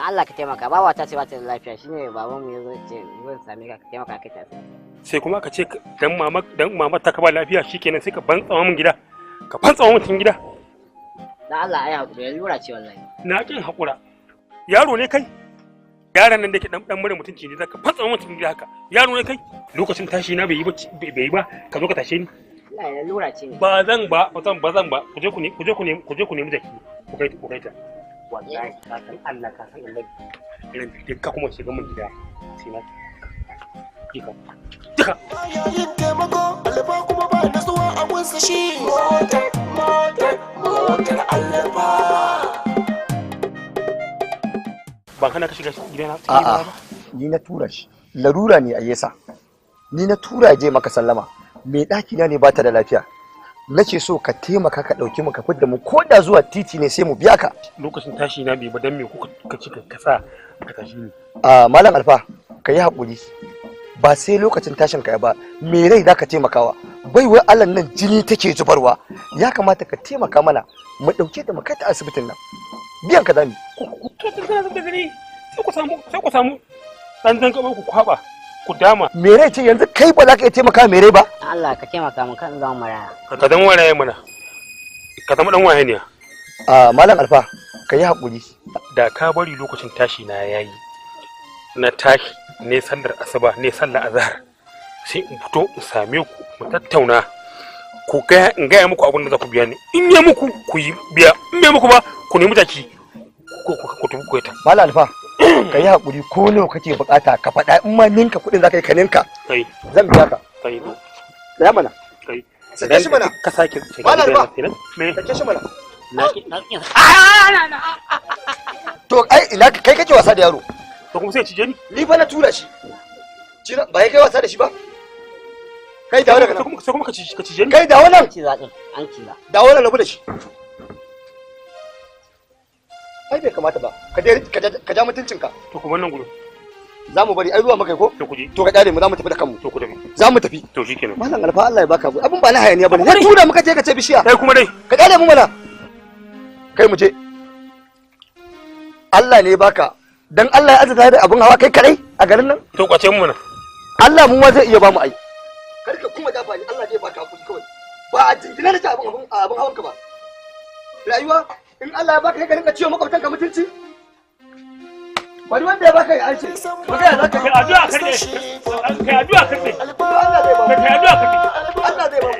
Allah ka taimaka, baba ta ce ba ta da lafiya, shine baban mu yazo ce zan same ka ka taimaka kai ta. Sai kuma ka ce dan mama ta ka ba lafiya shikenan sai ka bantsawa min gida. Ka fantsawa min cikin gida. Dan Allah ai hakuri, lura ce wallahi. Na kin hakura. Yaro ne kai? Yaron nan da ke dan mura mutunci ne zaka fantsawa min cikin gida haka. Yaro ne kai? Lokacin tashi na bai yi ba, ka zo ka tashe ni. Allah ya lura ce ne. Ba zan ba. Ku je ku nemi jaki. Ku kai ta. Wallahi ka san Allah ka san Allah. Irin duk ka kuma shiga min gida sai na kika. Duka. Yin taimako Alfa kuma ba nutsuwa a gunsa shi. Motar Alfa. Ban hana ka shiga gidana. A'a, ni na tura shi. Larura ne a yasa. Ni na tura je maka sallama. Mai ɗaki na ne ba ta da lafiya. Nake so ka taimaka ka ɗauki mu ka fidda mu ko da zuwa titi ne sai mu biya ka. Lokacin tashi na bai ba dan me kuka ka ci ka sa ka tashi ni. A Malam Alfa, ka yi haƙuri. Ba sai lokacin tashin ka ba, me rai za ka taimakawa? Baiwar Allah nan jini take zubarwa. Ya kamata ka taimaka mana mu ɗauke ta mu kai ta asibitin nan. Biyan ka zamu. Sai ku samu ɗan zangaɓo ku kwaɓa. Ku dama. Me rai ce yanzu kai ba za ka iya taimaka me rai ba? Allah ka taimaka min kan zama maraya. Ka zama maraya mana. Ka zama dan waye ne. A Malam Alfa, ka yi haƙuri. Da ka bari lokacin tashi na yayi. Na tashi ne sallar asuba ne sallar azhar. Sai in fito in same ku mu tattauna. Ku ga in gaya muku abin da za ku biya ni. In ya muku ku yi biya, in ya muku ba ku nemi jaki. Ku tafi ku ta. Malam Alfa, ka yi haƙuri ko nawa kake buƙata ka faɗa in ma ninka kuɗin za ka yi ka ninka. Kai. Zan biya ka. Kai. Tsaya mana. Kai. Sake shi mana. Ka sake. Malam Alfa. Me? Sake shi mana. Na. To ai ina kai kake wasa da yaro. To kuma sai cije ni. Ni fa na tura shi. Cina ba ya kai wasa da shi ba. Kai dawo daga nan. Sai kuma ka cije ni. Kai dawo nan. An ciza din, an ciza. Dawo nan rabu da shi. Ai bai kamata ba. Ka ja mutuncinka. To kuma nan gurin. Za mu bari ai zuwa muka ko? To ku je. To ka kyale mu za mu tafi da kanmu. To ku tafi. Za mu tafi. To shikenan. Malam Alfa Allah ya baka abu. Abin ba na hayaniya bane. Na tura muka je ka ce bishiya. Kai kuma dai. Ka kyale mu mana. Kai mu je. Allah ne baka. Dan Allah ya azurta da abin hawa kai kadai a garin nan. To kwace mu mana. Allah mu ma zai iya ba mu ai. Kar ka kuma dafa ni Allah zai baka hakuri kawai. Ba a jingina da abin hawan ka ba. Rayuwa in Allah ya baka kai ka rinka ciwo makwabtanka mutunci. Bari wanda ya baka ya aice. Magana za ka kai addu'a karbe. Kai addu'a karbe. Allah zai ba mu. Kai addu'a karbe. Allah zai ba mu.